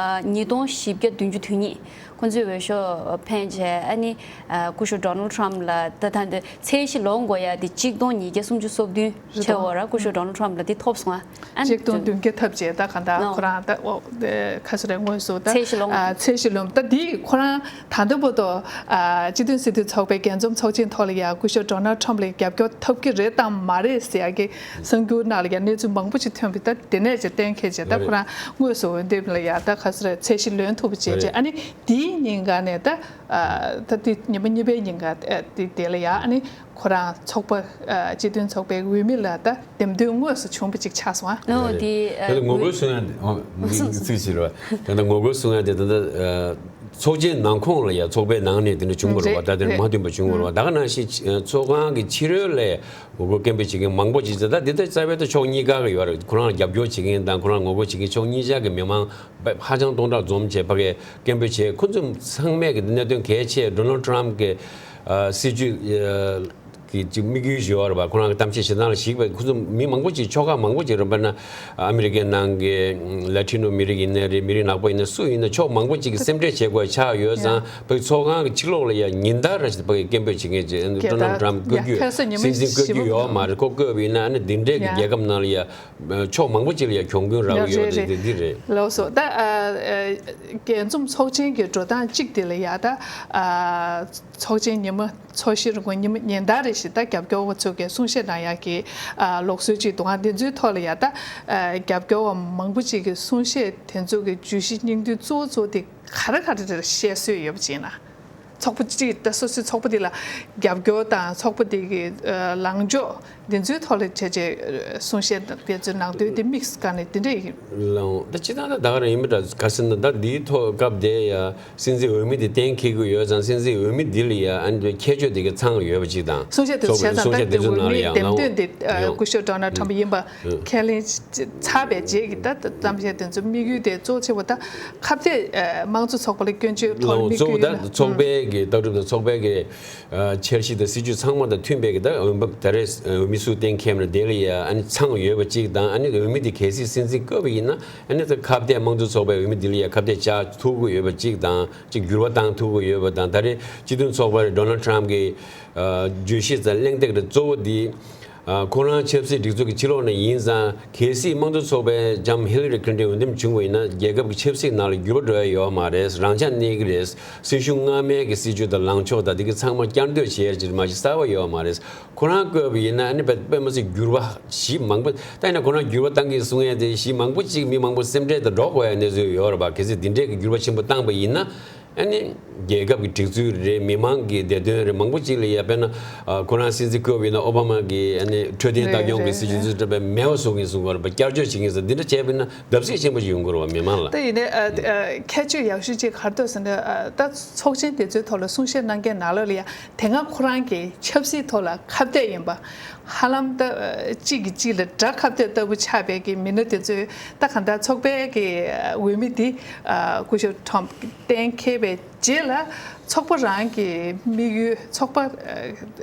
ཉིས་སྟོང་བཞི་བརྒྱ་བདུན་ཅུ་དོན་གཉིས་ཁོ་ཚོས་འོས་ཤོག་འཕེན་བྱས། ཨ་ནི་སྐུ་ཞབས་ཌོ་ནལ་ཊམ་ལ་ད་ད་འདི་ཚད་གཞི་ལོངས་དགོས་ཡ་དེ་གཅིག་སྟོང་ཉིས་བརྒྱ་སུམ་ཅུ་སོ་བདུན་བྱས་འོ་ར། སྐུ་ཞབས་ཌོ་ནལ་ཊམ་ལ་དེ་ཐོབ་སོང་ཨ། ཨ་ནི་གཅིག་སྟོང་བདུན་བརྒྱ་ཐབས་བྱས་ད་ག་འདྲ་ལའོ་ཁོ་རང་ད་ཨོ་ཁ་སོ་རེ་དངོས་སུ་ད་ཚད་གཞི་ལོངས་ཨ་ཚད་གཞི་ལོངས། ད་འདི་ཁོ་རང་ད་ལྟ་བར་དུ་ཨ་སྤྱི་མཐུན་སྲིད་དོན་ཚོགས་པའི་རྒྱས་འཛོམས་ཚོགས་ཆེན་ཐོག་ལ་ཡ་སྐུ་ཞབས་ཌོ་ནལ་ཊམ་ལ་རྒྱབ་སྐྱོར་ཐོབ་ཀྱི་རེད་དམ་མ་རེད་ཟེར་ཡ་གི་གསར་འགྱུར་ནང་ལ་ཡ་གནས་ཚུལ་མང་པོ་ཞིག་ཐོན་པའི་ད་དེ་ནས་ཀྱི་གཏན་འཁེལ་བྱས། ད་ཁོ་རང་དངོས་སུ་འོས་འདེམས་ལ་ཡ་ད་ག་ཟེར་ཚད་གཞི་ལོན་ཐུབ་པ་བྱས་རྗེས། ཨ་ནི་དེའི་ཉིན་ག་ནས་ད་ཨ་ད་དེ་ཉི་མ་གཉིས་པའི་ཉིན་ག་དེ་དེ་ལ་ཡ་ཨ་ནི་ཁོ་རང་ཚོགས་པ་ཨ་སྤྱི་མཐུན་ཚོགས་པའི་འོས་མི་ལ་ད་འདེམས་ཐོན་དངོས་སུ་བྱུང་བ་ཅིག་ཆགས་སོང་ཨ། ལའོ་དེ་ད་ལྟ་ངོ་རྒོལ་གསུང་ཡ་དེ་ཚིག་ཟེར་བ་ད་ལྟ་ངོ་རྒོལ་གསུང་ཡ་དེ་ད་ལྟ་ཚོགས་ཆེན་ནང་ཁོངས་ལ་ཡ་ཚོགས་པའི་ནང་ནས་དེ་འདྲ་བྱུང་བ་རེད་བ། ད་དེར་མ་མཐུན་པ་བྱུང་བ་རེད་བ། ད་ག་ནང་བཞིན་ཚོགས་ཁང་གི་ཕྱི་རོལ་ལས་ངོ་རྒོལ་སྐད་འབོད་བྱེད་མཁན་མང་པོ་ཅིག་ད་འདི་ལྟར་རྩ་བའི་ད་ཕྱོགས་གཉིས་ཀ་གི་ཡོད་རེད། ཁོ་རང་ལ་རྒྱབ་སྐྱོར་བྱེད་མཁན་དང་ཁོ་རང་ངོ་རྒོལ་བྱེད་མཁན་ཕྱོགས་གཉིས་ཆ་གི་མི་མང་ཧ་ཅང་སྟོང་ཕྲག་འཛོམས་བྱས་ཕ་གིའི་སྐད་འབོད་བྱས། ཁོ་ཚོ་ཚང་མས་གི་གནད་དོན་གལ་ཆེ་ཌོ་ནལ་ཊམ་གི་སྲིད་ཇུས་གི་ཅིག་དམིགས་ཡུལ་ཞིག་ཡོད་རེད་པ། ཁོ་རང་གི་གཏམ་བཤད་བྱེད་སྟངས་ལ་གཞིགས་པའི་ཁོ་ཚོ་མི་མང་པོ་ཅིག་ཕྱོགས་ཁག་མང་པོ་ཅིག་རེད་པ། ན་ཨ་མི་རི་ཀའི་ནང་གི་ལ་ཊི་ནོ་མི་རིགས་ཡིན་ནའི་རེད། མི་རིགས་ནག་པོ་ཡིན་ནའི་སུ་ཡིན་ནའི་ཕྱོགས་མང་པོ་ཅིག་གི་སེམས་ཁྲལ་བྱེད་དགོས་ཆགས་ཡོད་ཙང་། ཡ་ཕ་གི་ཚོགས་ཁང་གི་ཕྱི་ལོགས་ལ་ཡ་ཉིན་ལྟར་རེ་བཞིན་ཕ་གི་སྐད་འབོད་བྱེད་མཁན་ཅིག་ཨ་ནི་ཌོ་ནལ་ཊམ་བསྐོ་རྒྱུ་སྲིད་འཛིན་བསྐོ་རྒྱུ་ཡོད་མ་རེད། ཁོ་བསྐོས་པ་ཡིན་ན་ཨ་ནི་འདི་འདྲའི་གི་རྒྱལ་ཁབ་ནང་ལ་ཡ་ཕྱོགས་མང་པོ་ཅིག་ལ་ཡ་གྱོང་གུན་རག་གི་ཡོད་རེད། འདི་འདི་རེད། ལགས་སོ། ད་ཨ་ཨ་རྒྱས་འཛོམས་ཚོགས་ཆེན་གྱི་འགྲོ་སྟངས་གཅིག་དེ་ལ་ཡ་ད་ཨ་ཚོགས་ཆེན་ཉི་མ་ཚོགས་གཞིར་ངོ་ཉི་མ་ཉིན་ལྟར་རེ་བཞིན་ད་རྒྱབ་སྐྱོར་བ་ཚོ་གིས་གསུང་བཤད་གནང་ཡག་གི་ཨ་ལུགས་སྲོལ་ཅིག་འདུག་ཨ། འདི་ཚོའི་ཐོག་ལ་ཡ་ད་ཨ་རྒྱབ་སྐྱོར་བ་མང་པོ་ཅིག་གིས་གསུང་བཤད་དེ་ཚོ་གི་བརྗོད་གཞི་སྙིང་བསྡུས་གཙོ་བོ་གཙོ་བོ་དེ་ག་རེ་ག་རེ་རེ་བཤད་སྲོལ་ཡོད་པ་ཅིག་ཡིན་ན། ཚོགས་པ་གཅིག་ད་སོ་སོའི་ཚོགས་པ་དེ་ལ་རྒྱབ་སྐྱོར་དང་ཚོགས་པ་དེ་གི་ཨ་ལངས་ཕྱོགས་འདི་ཚོའི་ཐོག་ལ་བྱས་རྗེས་གསུང་བཤད་དང་དེ་ཚོའི་ནང་དོན་དེ་དམིགས་སུ་བཀར་ནས་དེ་འདྲ་ཡིན། ལའོ། ད་སྤྱིར་བཏང་ད་ད་ག་རང་ཡིན་པ་འདྲ། ག་ཟེར་ན་ད་འདིའི་ཐོག་སྐབས་དེ་ཡ་སྲིད་འཛིན་འོས་མི་དེ་གཏན་འཁེལ་གྱི་ཡོད་ཙང་། སྲིད་འཛིན་འོས་མི་འདི་ལ་ཡ་ཨ་ནི་ཁྱད་ཆོས་དེ་ག་ཚང་ཡོད་པ་ཅིག་དང་། གསུང་བཤད་དེ་ཚོ་བྱས་ཙང་ད་དེ་འོས་མིའི་འདེམས་ཐོན་དེ་ཨ་སྐུ་ཞབས་ཌོ་ནལ་ཊམ་ཡིན་པ་ཁས་ལེན་ཚར་བའི་རྗེས་ཀྱི་ད་གཏམ་བཤད་དེ་ཚོ་དམིགས་ཡུལ་དེ་གཙོ་ཆེ་བ་ད་ཁ་གཏད་དམངས་གཙོ་ཚོགས་པ་ལ་སྐྱོན་བརྗོད་ཐོག་ལ་དམིགས་ཡུལ་ཡིན་ན། ཚོགས་པའི་གི་ལྟ་གྲུབ་དང་ཚོགས་པའི་གི་འཆར་གཞི་དང་སྲིད་ཇུས་ཚང་མ་དང་མཐུན་པའི་གི་ད་འོས་འབབ་ད་རེས་འོས་མི་སུ་གཏན་འཁེལ་ན་དེ་ལ་ཡ་ཨ་ནི་ཚང་ཡོད་པ་གཅིག་དང་། ཨ་ནི་འོས་མི་དེ་གལ་སྲིད་སྲིད་འཛིན་བསྐོས་པ་ཡིན་ན་ཨ་ནི་ད་ཁ་གཏད་དམངས་གཙོ་ཚོགས་པའི་འོས་མི་དེ་ལ་ཡ་ཁ་གཏད་བཅག་ཐུབ་ཀྱི་ཡོད་པ་གཅིག་དང་། གཅིག་འགྱུར་བ་བཏང་ཐུབ་ཀྱི་ཡོད་པ་དང་། ད་རེས་སྤྱི་མཐུན་ཚོགས་པ་རེད། ཌོ་ནལ་ཊམ་གི་བརྗོད་གཞི་དང་གླེང་སྟེགས་རེད། གཙོ་བོ་དེ་ཁོ་རང་ཆབ་སྲིད་སྒྲིག་འཛུགས་ཀྱི་ཕྱི་ལོགས་ནས་ཡིན་ཙང་། གལ་སྲིད་དམངས་གཙོ་ཚོགས་པའི་ལྕམ་ཧི་ལ་རི་ཁི་ལིན་ཊོན་འོས་འདེམས་བྱུང་བ་ཡིན་ན་རྒྱལ་ཁབ་ཀྱི་ཆབ་སྲིད་ནང་ལ་འགྱུར་བ་འགྲོ་ཡ་ཡོད་མ་རེད། རང་འཇགས་གནས་ཀྱི་རེད། སྲིད་གཞུང་སྔ་མའི་གི་སྲིད་ཇུས་དང་ལངས་ཕྱོགས་དང་དེ་གི་ཚང་མ་བསྐྱར་ཟློས་བྱེད་ཡ་ཅིག་མ་གཞི་གསར་བ་ཡོད་མ་རེད། ཁོ་རང་བསྐོས་པ་ཡིན་ན་ཨ་ནི་དཔེ་དཔེ་མི་སྲིད་འགྱུར་བ་གཞི་མང་པོ། ད་ཡིན་ན་ཁོ་རང་འགྱུར་བ་བཏང་གི་གསུང་ཡ་དེ་གཞི་མང་པོ་ཅིག་མི་མང་པོ་སེམས་ཁྲལ་དང་འགྲོ་དགོས་ཡ་གནས་ཚུལ་ཡོད་རེད་པ། གལ་སྲིད་འདི་འདྲའི་གི་འགྱུར་བ་ཆེན་པོ་བཏང་པ་ཡིན་ན་ཨ་ནི་རྒྱལ་ཁབ་ཀྱི་སྒྲིག་འཛུགས་རེད། མི་མང་གི་བདེ་དོན་རེད། མང་པོ་ཅིག་ལ་ཡ་དཔེར་ན་ཁོ་རང་སྲིད་འཛིན་བསྐོས་པ་ཡིན་ན་ཨོ་བྷ་མ་གི་ཨ་ནི་འཕྲོད་བསྟེན་ལྟ་སྐྱོང་གི་སྲིད་ཇུས་ཚོ་འདྲ་བའི་མེད་པ་བཟོ་གི་ཡིན་གསུང་གི་ཡོད་རེད་པ། བསྐྱར་བཅོས་བྱེད་ཀྱི་ཡིན་ཟེར། འདི་འདྲ་བྱས་པ་ཡིན་ན་བརྡབ་གསིག་ཆེན་པོ་ཞིག་ཡོང་གི་རེད་པ་མི་མང་ལ། ད་ཡིན་ནའི་ཨ་ཨ་ཁྱད་ཆོས་ཡག་ཤོས་ཅིག་ག་རེ་འདུག་ཟེར་ན། ཨ་ད་ཚོགས་ཆེན་དེ་ཚོའི་ཐོག་ལ་གསུང་བཤད་གནང་མཁན་ནང་ལོགས་ལ་ཡ་དེ་སྔ་ཁོ་རང་གི་ཆབ་སྲིད་ཐོག་ལ་ཁ་གཏད་ཡིན་པ། ཧ་ལམ་ད་གཅིག་གིས་གཅིག་ལ་དགྲ་ཁ་གཏད་ལྟ་བུ་ཆགས་པའི་གི་མི་སྣ་དེ་ཚོས་ད་གང་ལྟར་ཚོགས་པའི་གི་འོས་མི་འདི་སྐུ་ཞབས་ཊམ་གཏན་འཁེལ་ པའི་རྗེས་ལ་ཚོགས་པ་རང་གི་དམིགས་ཡུལ། ཚོགས་པ་ཨ་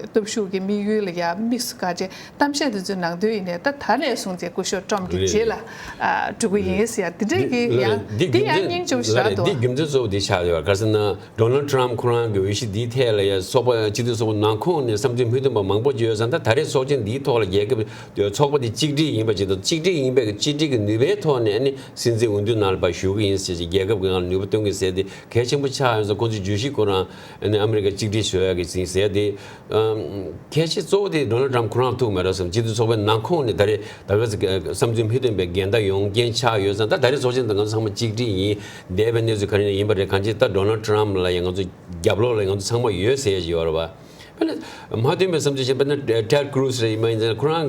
སྟོབས་ཤུགས་ཀྱི་དམིགས་ཡུལ་ལ་ཡ་དམིགས་སུ་བཀར་བྱས་གཏམ་བཤད་དེ་ཚོའི་ནང་དོན་ཡིན་ནའི། ད་ད་ནས་བཟུང་སྟེ་སྐུ་ཞབས་ཊམ་གྱི་རྗེས་ལ་ཨ་འགྲོ་གི་ཡིན་ཟེར་ཡ་དེ་འདྲས་ཀྱི་ཡང་དེ་ཡང་སྙིང་རྗེ་པོ་ཞེ་དྲག་འདུག་འདི་རྒྱུ་མཚན་གཙོ་བོ་དེ་ཆགས་ཡོད། ག་རེ་ཟེར་ན། ཌོ་ནལ་ཊམ་ཁོ་རང་གི་འོས་གཞི་འདིའི་ཐད་ལ་ཡ་ཚོགས་པ་སྤྱི་འཐུས་ཚོགས་པ་ནང་ཁོངས་ནས་བསམ་ཚུལ་མི་མཐུན་པ་མང་པོ་ཅིག་ཡོད་ཙང་། ད་ད་རེས་ཚོགས་ཆེན་འདིའི་ཐོག་ལ་རྒྱལ་ཁབ་ཚོགས་པ་འདི་གཅིག་སྒྲིལ་ཡིན་པ་ཅིག་དང་། གཅིག་སྒྲིལ་ཡིན་པའི་གཅིག་སྒྲིལ་གྱི་ནུས་པའི་ཐོག་ནས་ཨ་ནི་སྲིད་འཛིན་འོས་བསྡུ་ནང་ལ་ཕར་ཞུགས་ཀྱི་ཡིན་ཟེར་ཅིག་རྒྱལ་ཁབ་ཀྱི་ངང་ལ་ནུས་པ་སྟོན་གྱི་ཟེར་དེ་གལ་ཆེན་པོ་ཆགས་ཡོད་ཙང་། ཁོང་ཚོའི་བརྗོད་གཞི་ཁོ་རང་ཨ་ནི་ཨ་མི་རི་ཀ་གཅིག་སྒྲིལ་བཟོ་ཡག་གི་ཟིན་ཟེར་དེ། ཨམ། གལ་ཆེ་གཙོ་བོ་དེ་ཌོ་ནལ་ཊམ་ཁོ་རང་ཐུག་མེད་རོགས་སམ། སྤྱི་འཐུས་ཚོགས་པའི་ནང་ཁོངས་ནས་ད་རེས་ད་ག་ཟེ་བསམ་ཚུལ་མི་མཐུན་པའི་འགལ་ཟླ་ཡོང་རྐྱེན་ཆགས་ཡོད་ཙང་། ད་ད་རེས་ཚོགས་ཆེན་དུ་ང་ཚོ་ཚང་མ་གཅིག་སྒྲིལ་ཡིན། འདས་པའི་གནས་ཚུལ་ག་རེ་ཡིན་པ་རེད། གང་ཅི་ད་ཌོ་ནལ་ཊམ་ལ་ཡང་ང་ཚོ་རྒྱབ་ལོགས་ལ་ང་ཚོ་ཚང་མ་ཡོད་ཟེར་ཡ་ཅིག་ཡོད་རེད་བ། དཔེར་ན་མ་མཐུན་པའི་བསམ་ཚུལ་བཤད་པ་ན། ཊེཌ་ཀུ་རུ་སི་རེད། ཡིན་པ་ཡིན་ཙང་ཁོ་རང་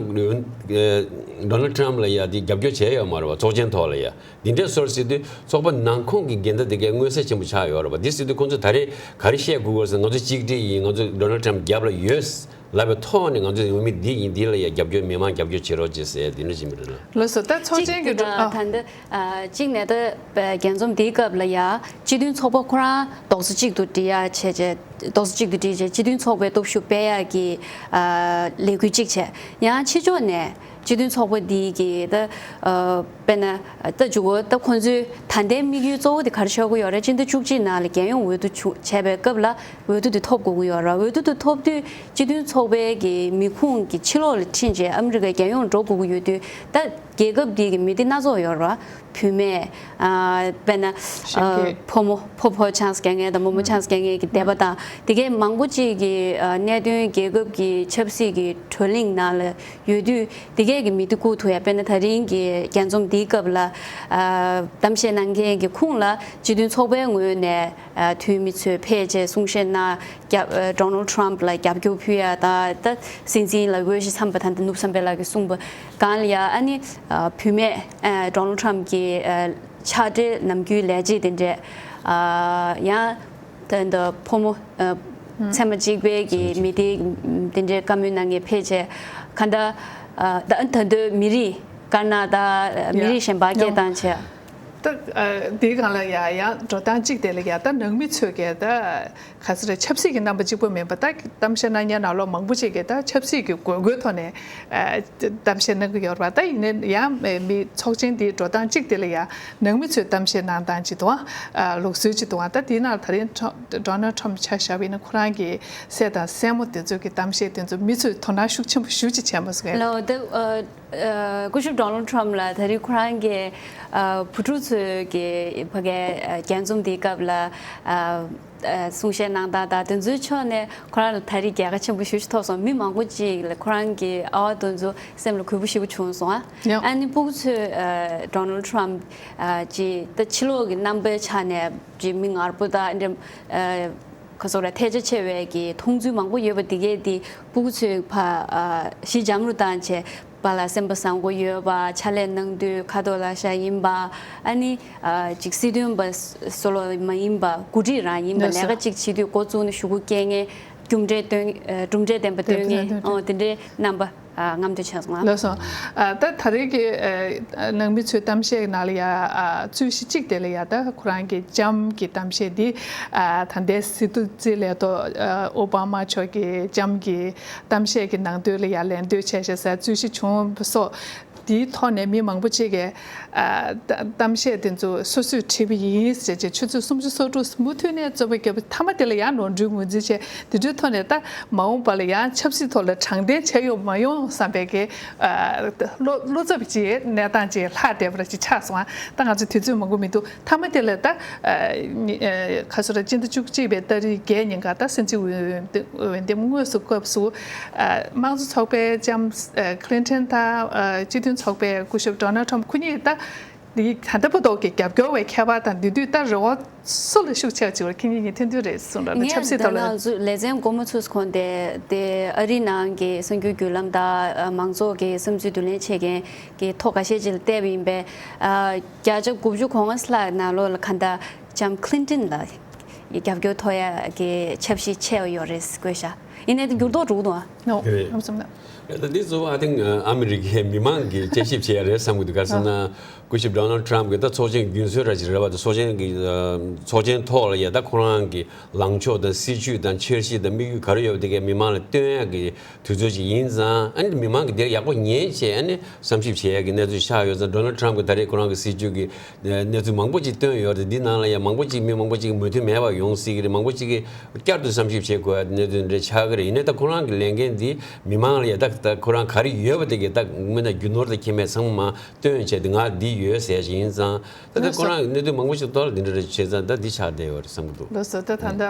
ཌོ་ནལ་ཊམ་ལ་ཡ་དེ་རྒྱབ་སྐྱོར་བྱས་ཡོད་མ་རེད་བ། ཚོགས་ཆེན་ཐོག་ལ་ཡ། འདི་འདྲའི་སོར་ཟེར་དུས་ཚོགས་པ་ནང་ཁོངས་ཀྱི་འགལ་ཟླ་དེ་གའི་མངོན་གསལ་ཆེན་པོ་ཆགས་ཡོད་རེད་པ། འདི་ཟེར་དུས་ཁོང་ཚོས་ད་རེས་ག་རེ་བཤད་དགོས་ཀྱི་ཡོད་ཟེར། ང་ཚོ་གཅིག་སྒྲིལ་ཡིན། ང་ཚོ་ཌོ་ནལ་ཊམ་རྒྱབ་ལ་ཡོད་ལབ་པའི་ཐོག་ནས། ང་ཚོའི་འོས་མི་འདི་ཡིན། འདི་ལ་ཡ་རྒྱབ་སྐྱོར། མི་མང་རྒྱབ་སྐྱོར་བྱེད་རོགས་བྱེད་ཟེར་འདི་འདྲ་ཞིག་མི་རེད་ལ། ལགས་སོ། ད་ཚོགས་ཆེན་གྱི་འགྲོ་ཨ། ད་ལྟ་ཨ་གཅིག་ནས་ད་རྒྱས་འཛོམས་འདིའི་སྐབས་ལ་ཡ་སྤྱི་མཐུན་ཚོགས་པ་ཁོ་རང་རྡོག་རྩ་གཅིག་ཏུ་སྒྲིལ་ཡ་བྱས་བྱས། རྡོག་རྩ་གཅིག་ཏུ་སྒྲིལ་བྱས་སྤྱི་མཐུན་ཚོགས་པའི་སྟོབས་ཤུགས་སྤེལ་ཡ་གི་ཨ་ལས་འགུལ་གཅིག་བྱས། ཡང་ཕྱི་ཕྱོགས་ནས་སྤྱི་མཐུན་ཚོགས་པ་འདི་གི་ད་ཨ་དཔེར་ན་ད་འཇུག་གོ་ད་ཁོང་ཚོའི་ད་ལྟའི་དམིགས་ཡུལ་གཙོ་བོ་དེ་ག་རེ་ཆགས་ཀྱི་ཡོད་རེད། སྤྱི་ཟླ་བཅུ་གཅིག་ནང་ལ་རྒྱལ་ཡོངས་འོས་བསྡུ་བྱུང་བྱས་པའི་སྐབས་ལ་འོས་བསྡུ་དེ་ཐོབ་དགོས་ཀྱི་ཡོད་རེད། འོས་བསྡུ་དེ་ཐོབ་དུས་སྤྱི་མཐུན་ཚོགས་པའི་གི་མི་ཁུངས་ཀྱི་ཕྱི་ལོགས་ལ་ཕྱིན་བྱས་ཨ་མི་རི་ཀའི་རྒྱལ་ཡོངས་འགྲོ་དགོས་ཀྱི་ཡོད་དུས། ད་རྒྱལ་ཁབ་འདི་གི་མི་སྡེ་སྣ་ཚོགས་ཡོད་རེད་བ། བུད་མེད། ཨ་དཔེར་ན་ཞབས་ཨ་འདེགས། ཕོ་མོ། ཕོ་ཕོ་ཆན་སི་རྒྱག་མཁན་དང་། མོ་མོ་ཆན་སི་རྒྱག་མཁན་གྱི་སྡེ་པ་དང་། དེ་གའི་མང་པོ་ཅིག་གི་ཨ་གནད་དོན། རྒྱལ་ཁབ་ཀྱི་ཆབ་སྲིད་ཀྱི་བགྲོ་གླེང་ནང་ལ་ཡོད་དུས། དེ་གས་ཀྱི་མི་དེ་བཀུག་ཐུབ་ཡ། དཔེར་ན་ད་རིང་གི་རྒྱས་འཛོམས་འདིའི་སྐབས་ལ་ཨ་གཏམ་བཤད་གནང་མཁན་གྱི་ཁོངས་ལ་སྤྱི་མཐུན་ཚོགས་པའི་ངོས་ནས་ཨ་འཐུས་མི་ཚོས་ཕེབས་བྱས་གསུང་བཤད་གནང་། རྒྱ་ཨ་ཌོ་ནལ་ཊམ་ལ་རྒྱབ་སྐྱོར་ཕུལ་ཡ་དང་། ད་སྲིད་འཛིན་ལ་འོས་གཞི་འཚམས་པ་ད་ལྟ་ནུབ་བསམ་འཕེལ་ལགས་ཀྱིས་གསུངས་པ་སྒང་ལ་ཡ། ཨ་ནི་ཨ་བུད་མེད་ཨ་ཌོ་ནལ་ཊམ་གྱི་ཨ་ཕྱག་སྦྲེལ་ནམ་རྒྱུན་ལས་བྱེད་དེ་འདྲས། ཨ་ཡང་ད་ལྟ་ཕོ་མོ་ཨ་ཚད་མ་གཅིག་པའི་གི་མི་སྡེ་དེ་འདྲའི་བཀའ་མོལ་གནང་མཁན་ཕལ་ཆེར་གང་ལྟར་ཨ་ད་ད་ལྟ་མི་རིགས་དཀར་ནག་དང་མི་རིགས་གཞན་པ་སྐད་བཏང་བྱས། ད་ཨ་དེའི་སྒང་ལ་ཡ་ཡང་འགྲོ་སྟངས་གཅིག་དེ་ལ་ཡ། ད་ནང་མི་ཚོས་ཀྱི་ད་ག་ཟེར་རེད། ཆབ་སྲིད་ཀྱི་རྣམ་པ་གཅིག་པོ་མིན་པ། ད་གཏམ་བཤད་གནང་མཁན་ནང་ལོགས་མང་པོ་ཅིག་གིས་ད་ཆབ་སྲིད་ཀྱི་དགོས་མཁོའི་ཐོག་ནས་ཨ་གཏམ་བཤད་གནང་གི་ཡོད་རེད་པ། ད་ཡིན་ནའི་ཡང་མི་ཚོགས་ཆེན་འདིའི་འགྲོ་སྟངས་གཅིག་དེ་ལ་ཡ་ནང་མི་ཚོས་གཏམ་བཤད་གནང་སྟངས་ཅིག་འདུག་ཨ། ལུགས་སྲོལ་ཅིག་འདུག་ཨ། ད་དེའི་ནང་ད་རིང་ཊམ་ཌོ་ནལ་ཊམ་ཆ་བཞག་པ་ཡིན་ན། ཁོ་རང་གི་གསལ་དང་གསལ་མོ་དེ་ཚོ་གི་གཏམ་བཤད་དེ་ཚོ་མི་ཚོས་དོ་སྣང་ཤུགས་ཆེན་པོ་ཞེ་པོ་ཅིག་བྱས་མ་སོང་ངས། ལགས་འོ། ད་ཨ་ཨ་སྐུ་ཞབས་ཌོ་ནལ་ཊམ་ལ་ད་རེས་ཁོ་རང་གི་ཨ་བུ་ཕྲུག་ཚོའི་གི་ཕ་གའི་ཨ་རྒྱས་འཛོམས་དེའི་སྐབས་ལ་ཨ་ཨ་གསུང་བཤད་གནང་སྟངས་དང་དེ་ཚོའི་ཕྱོགས་ནས་ཁོ་རང་ལ་ད་རེས་རྒྱལ་ཁ་ཆེན་པོ་ཞེ་པོ་ཅིག་ཐོབ་སོང་། མི་མང་པོ་ཅིག་ལ་ཁོ་རང་གི་ཨ་བ་དེ་ཚོ་སེམས་ལ་གུས་པ་ཞེ་པོ་བྱུང་སོང་ཨ། ཡང་ཨ་ནི་སྤུ་གུ་ཚོས་ཨ་ཌོ་ནལ་ཊམ་ཨ་ཅིག་ད་ཕྱི་ལོགས་ཀྱི་རྣམ་པའི་ཆ་ནས་ཅིག་མི་ངར་པོ་དང་འདྲ་ཨ་ག་ཟེར་རེད། ཐལ་ཆ་ཆེ་བའི་གི་མཐོང་ཚུལ་མང་པོ་ཡོད་པ་དེ་གས་དེ་སྤུ་གུ་ཚོས་ཕར་ཨ་ཞི་འཇམ་རུ་བཏང་བྱས། པཱ་ལགས་སེམས་པ་བཟང་པོ་ཡོད་པ། ཕྱག་ལས་གནང་དུས་ཁ་དོག་ལག་ཤ་ཡིན་པ། ཨ་ནི་ཨ་ཅིག་སྲིད་དོན་པ་སོ་སོ་ལོ་མ་ཡིན་པ། འགོ་ཁྲིད་རང་ཡིན་པ། ལགས་སོ། ལས་ཀ་ཅིག་བྱེད་དུས་འགོ་བཙུགས་ནས་གཞུག་གུ་སྐྱེལ་མཁན། གྲུབ་འབྲས་སྟོན་ཨ་གྲུབ་འབྲས་ལྡན་པ་སྟོན་མཁན། ལགས་སོ། ཨོ་དེ་འདྲའི་རྣམ་པ་ཨ་རྔམ་སྟོན་བྱས་སོང་ང་། ལགས་སོ། ཨ་ད་ད་རེས་ཀྱི་ཨ་ནང་མི་ཚོའི་གཏམ་བཤད་ནང་ལ་ཡ་ཨ་རྩོད་གཞི་གཅིག་དེ་ལ་ཡ། ད་ཁོ་རང་གི་ལྕམ་གྱི་གཏམ་བཤད་འདི་ཨ་ད་ལྟའི་སྲིད་འཛིན་ལས་ཐོག་ཨ་ཨོ་བྷ་མ་མཆོག་གི་ལྕམ་གྱི་གཏམ་བཤད་ཀྱི་ནང་དོན་ལ་ཡ་ལན་འདེབས་བྱས་བྱས་ཟེར་རྩོད་གཞི་བྱུང་སོགས། དེའི་ཐོག་ནས་མི་མང་པོ་ཅིག་གིས་ཨ་གཏམ་བཤད་དེ་ཚོ་སོ་སོས་བྲིས་པ་ཡིན་ཟེར་བྱས། ཆུ་ཚོད་སུམ་ཅུ་སོ་དྲུག་མུ་མཐུད་ནས་རྩོད་པ་བརྒྱབ། མཐའ་མ་དེ་ལ་ཡང་ནོར་འཁྲུལ་ངོས་འཛིན་བྱས། དེ་འདྲའི་ཐོག་ནས་ད་མ་འོངས་པ་ལ་ཡང་ཆབ་སྲིད་ཐོག་ལ་དྲང་བདེན་བྱས་ཡོང་མ་ཡོང་བསམ་པའི་གི་ཨ་བློ་བློ་འཚབ་ཀྱི་གནས་སྟངས་ཅིག་ལྷག་བསྡད་པ་ཅིག་ཆགས་སོང་ཨ། ད་ང་ཚོ་དུས་ཚོད་མང་པོ་མི་འདུག་མཐའ་མ་དེ་ལ་ད་ཨ་ནི་ཨ་ག་ཟེར་རེད། སྤྱི་ཟླ་བཅུ་གཅིག་པའི་ཏ་རིག་བརྒྱད་ཉིན་ཀ་ད་སྲིད་འཛིན་འོས་འོས་འདེམས་དངོས་སུ་སྐབས་སུ་ཨ་དམངས་གཙོ་ཚོགས་པའི་ལྕམ་ཨ་ཀླིན་ཊོན་དང་ཨ་སྤྱི་མཐུན་ཚོགས་པའི་སྐུ་ཞབས་ཌོ་ནལ་ཊམ་ཁོ་གཉིས་ད་འདི་ད་ལྟ་བར་དུ་གི་རྒྱབ་སྐྱོར་བའི་ཁྱད་པར་དང་། འདི་དུས་ད་རེ་བ་སུ་ལ་ཤུགས་ཆེ་བ་ཅིག་ཡོད། ཁྱེད་གཉིས་ཀྱི་འཐེན་འདུན་རེད་གསུངས་ར། ད་ངས་ཆབ་སྲིད་ཐོག་ལ། ད་ང་ཚོ་ལེ་ཚན་འགོ་མ་ཚུགས་གོང་དེ་དེ་ཨ་རིའི་ནང་གི་གསར་འགྱུར་བརྒྱུད་ལམ་དང་མང་ཚོགས་ཀྱི་བསམ་ཚུལ་བསྡུ་ལེན་བྱེད་མཁན་གྱི་ཐོ་འགའ་ཤས་ཅིག་ལ་བལྟས་པ་ཡིན་པས། ཨ་བརྒྱ་ཆ་དགུ་བཅུ་གོ་ལྔ་ལྷག་ནང་ལོགས་ལ་གང་ལྟར་ལྕམ་ཀླིན་ཊོན་ལ་རྒྱབ་སྐྱོར་ཐོབ་ཡ་གི་ཆབ་སྲིད་ཆེ་བ་ཡོད་རེད་བཀོད་ཤག་ཡིན་ནའི་དེ་འགྱུར་ལྡོག་འགྲོ་གི་འདུག་ཨ། ནོ། རེད། ཨམ་སོམ་ན། ད་འདི་གཙོ་བོ་I think ཨ་མི་རི་ཀའི་མི་མང་གིས་དཔྱད་ཞིབ་བྱེད་ཡ་རེད་བསམ་གྱི་འདུག་ག་རེ་ཟེར་ན། སྐུ་ཞབས་Donald Trump གི་ད་ཚོགས་ཆེན་རྒྱུན་སྲོལ་འདྲ་ཞིག་རེད་བ། ད་ཚོགས་ཆེན་གི་ཚོགས་ཆེན་ཐོག་ལ་ཡ་ད་ཁོ་རང་གི་ལངས་ཕྱོགས་དང་སྲིད་ཇུས་དང་འཆར་གཞི་དང་དམིགས་ཡུལ་ག་རེ་ཡོད་པ་དེ་གའི་མི་མང་ལ་སྟོན་ཡ་གི་དུས་ཚོད་ཅིག་ཡིན་ཙང་། ཨ་ནི་མི་མང་གིས་དེ་ཡག་པོ་ཉན་བྱས་ཨ་ནི་བསམ་ཞིབ་བྱེད་ཡ་གི་གནས་ཚུལ་ཆགས་ཡོད་ཙང་། Donald Trump གི་ད་རེས་ཁོ་རང་གི་སྲིད་ཇུས་གི་གནས་ཚུལ་མང་པོ་ཅིག་བཏོན་ཡོད་རེད། འདི་ནང་ལ་ཡང་མང་པོ་ཅིག་མི་མང་པོ་ཅིག་གིས་མོས་མཐུན་མེད་པ་ཡོང་སྲིད་ཀྱི་རེད། མང་པོ་ཅིག་གིས་བསྐྱར་དུ་བསམ་ཞིབ་བྱེད་དགོས་ཡ་གནད་དོན་རེ་ཆགས་ཀྱི་རེད། ཡིན་ནའི་ད་ཁོ་རང་གི་ལས་འགན་འདི་མི་མང་ལ་ཡ་ད་ད་ཁོ་རང་ག་རེ་ཡོད་པ་དེ་གི་ད་མི་སྣ་རྒྱུ་ནོར་དང་ཁྱད་མེད་ཚང་མ་བཏོན་བྱས་ཏེ་ང་འདི་ཡོད་ཟེར་ཞིག་ཡིན་ཙང་། ད་ད་ཁོ་རང་གི་གནད་དོན་མང་པོ་ཞིག་ཐོག་ལ་འདི་འདྲ་རེ་བྱས་ཙང་ད་འདི་ཆགས་བསྡད་ཡོད་རེད་བསམ་གྱི་འདུག་ལགས་སོ། ད་ད་ལྟ་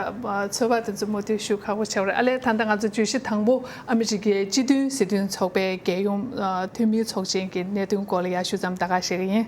ཚོད་དཔག་དེ་ཚོ་མུ་མཐུད་ཞུ་ཁག་པོ་ཆགས་པ་རེད། ཨ་ལས་ད་ལྟ་ང་ཚོ་བརྗོད་གཞི་དང་པོ་ཨ་མི་རི་ཀའི་སྤྱི་མཐུན་སྲིད་དོན་ཚོགས་པའི་རྒྱལ་ཡོངས་འཐུས་མིའི་ཚོགས་ཆེན་གྱི་གནད་དོན་སྐོར་ལ་ཡར་ཞུ་མཚམས་ད་ག་བཞག་གི་ཡིན།